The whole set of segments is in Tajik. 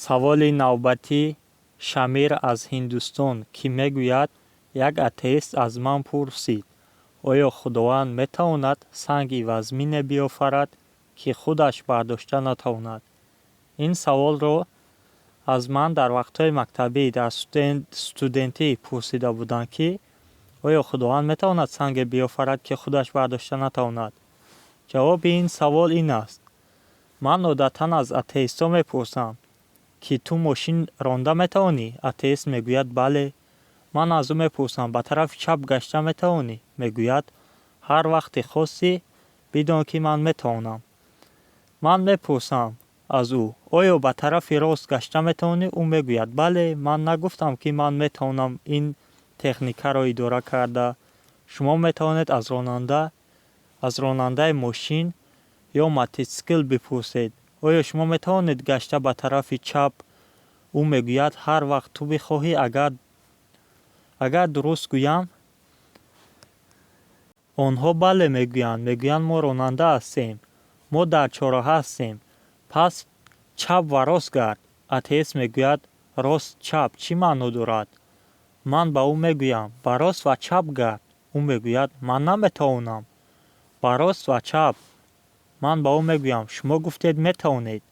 Саволи навбатӣ Шамир аз Ҳиндустон, ки мегӯяд: як атеист аз ман пурсид, оё Худованд метавонад санги вазмине биёфарад, ки худаш бардошта натавонад? Ин саволро аз ман дар вақтҳои мактабӣ, дар студентӣ пурсида буданд, ки оё Худованд метавонад санге биёфарад, ки худаш бардошта натавонад? Ҷавоби ин савол ин аст: ман одатан аз атеистҳо мепурсам, ки ту мошин ронда метавонӣ? Атеист мегӯяд: бале. Ман аз ӯ мепурсам: ба тарафи чап гашта метавонӣ? Мегӯяд: ҳар вақте хостӣ, бидон ки ман метавонам. Ман мепурсам аз ӯ: оё ба тарафи рост гашта метавонӣ? Ӯ мегӯяд: бале, ман нагуфтам, ки ман метавонам ин техникаро идора карда. Шумо метавонед аз ронандаи мошин ё мотосикл бипурсед: оё шумо метавонед гашта ба тарафи чап? Ӯ мегӯяд: ҳар вақт ту бихоҳӣ. Агар дуруст гӯям, онҳо бале мегӯянд. Мегӯянд: мо ронанда ҳастем, мо дар чорраҳа ҳастем, пас чап ва рост гард. Атеист мегӯяд: рост, чап чӣ маъно дорад? Ман ба ӯ мегӯям: ба рост ва чап гард. Ӯ мегӯяд: ман наметавонам. Ба рост ва чап. Ман ба ӯ мегӯям: шумо гуфтед, метавонед.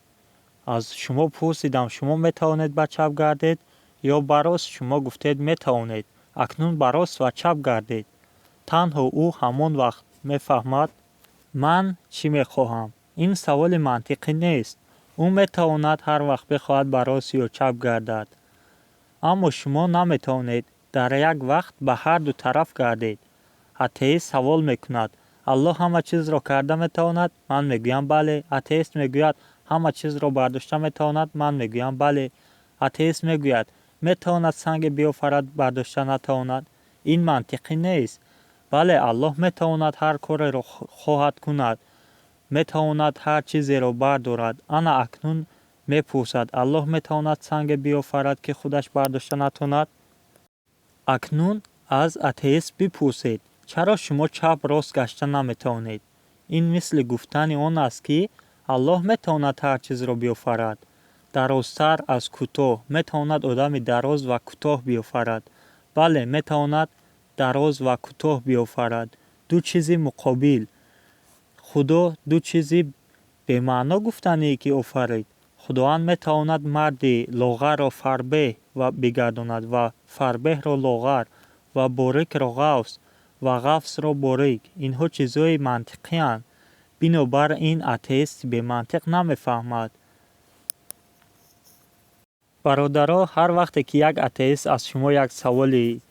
Аз шумо пурсидам, шумо метавонед ба чап гардед ё ба рост? Шумо гуфтед, метавонед. Акнун ба рост ва чап гардед. Танҳо ӯ ҳамон вақт мефаҳмад, ман чӣ мехоҳам. Ин саволи мантиқӣ нест. Ӯ метавонад ҳар вақт бихоҳад ба рост ё чап гардад, аммо шумо наметавонед дар як вақт ба ҳар ду тараф гардед. Атеист савол мекунад: Аллоҳ ҳама чизро карда метавонад? Ман мегӯям: бале. Атеист мегӯяд: ҳама чизро бардошта метавонад? Ман мегӯям: бале. Атеист мегӯяд: метавонад санге биёфарад, бардошта натавонад? Ин мантиқӣ нест. Бале, Аллоҳ метавонад ҳар кореро хоҳад кунад, метавонад ҳар чизеро бардорад. Ана акнун мепурсад: Аллоҳ метавонад санге биёфарад, ки худаш бардошта натавонад? Акнун аз атеист бипурсед: чаро шумо чап рост гашта наметавонед? Ин мисли гуфтани он аст, ки Аллоҳ метавонад ҳар чизро биёфарад, дарозтар аз кӯтоҳ, метавонад одами дароз ва кӯтоҳ биёфарад. Бале, метавонад дароз ва кӯтоҳ биёфарад, ду чизи муқобил. Худо ду чизи бемаъно гуфтание, ки офарид. Худованд метавонад марди лоғарро фарбеҳ бигардонад ва фарбеҳро лоғар ва борикро ғафс ва ғафсро борик. Инҳо чизҳои мантиқиянд. Бинобар ин атеисти бемантиқ намефаҳмад. Бародаро, ҳар вақте ки як атеист аз шумо як саволи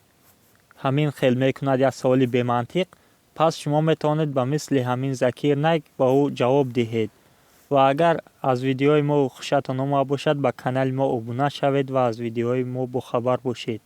ҳамин хел мекунад, як саволи бемантиқ, пас шумо метавонед ба мисли ҳамин Закир Найк ба ӯ ҷавоб диҳед. Ва агар аз видеои мо хушатон омада бошад, ба канали мо обуна шавед ва аз видеои мо бохабар бошед.